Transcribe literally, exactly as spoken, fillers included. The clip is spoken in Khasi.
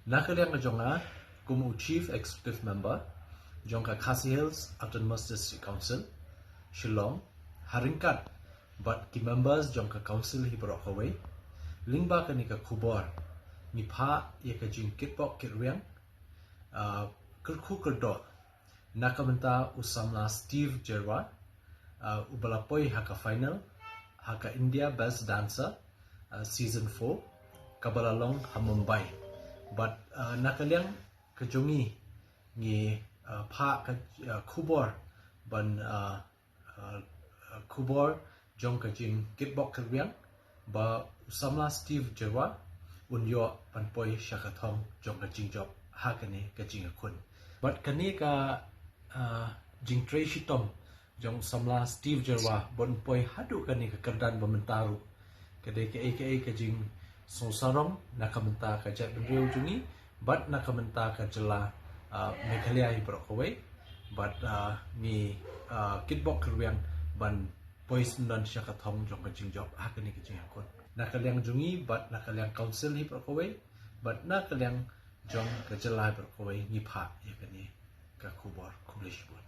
Na ka liang ka jong nga kum u Chief Executive Member jong ka Khasi Hills Autonomous District Council, Shillong, ha ryngkat bad ki members jong ka Council hi baroh kawei, lyngba kane ka khubor ngi phah ïa ka jingkitbok kitrwiang, uh, kyrkhu kyrdoh na ka bynta u samla Steve Jyrwa, uh, uba la poi ha ka final ha ka India Best Dancer, uh, season four, kaba la long ha Mumbai. Bad, uh, na ka liang ka jong ngi ngi, uh, phah ka, uh, khubor ban, uh, uh, uh, khubor jong ka jingkitbok kitrwiang ba u samla Steve Jyrwa un ïoh ban poi sha ka thong jong ka jingjop ha kane ka jingïakhun. Bad kane ka, uh, jingtrei shitom jong u samla Steve Jyrwa ban poi haduh kane ka kyrdan ba mynta ruh ka dei kaei kaei ka jingsngewsarong na ka bynta ka jaitbynriew jong ngi bad na ka bynta ka jylla, uh, Meghalaya hi baroh kawei. Bad, uh, ngi, uh, kitbok kitrwiang ban poi syndon sha ka thong jong ka jingjop ha kane ka jingïakhun. Na ka liang jong ngi bad na ka liang Council hi baroh kawei bad na ka liang jong ka jylla hi baroh kawei ngi phah ïa kane ka khubor. Khublei shibun.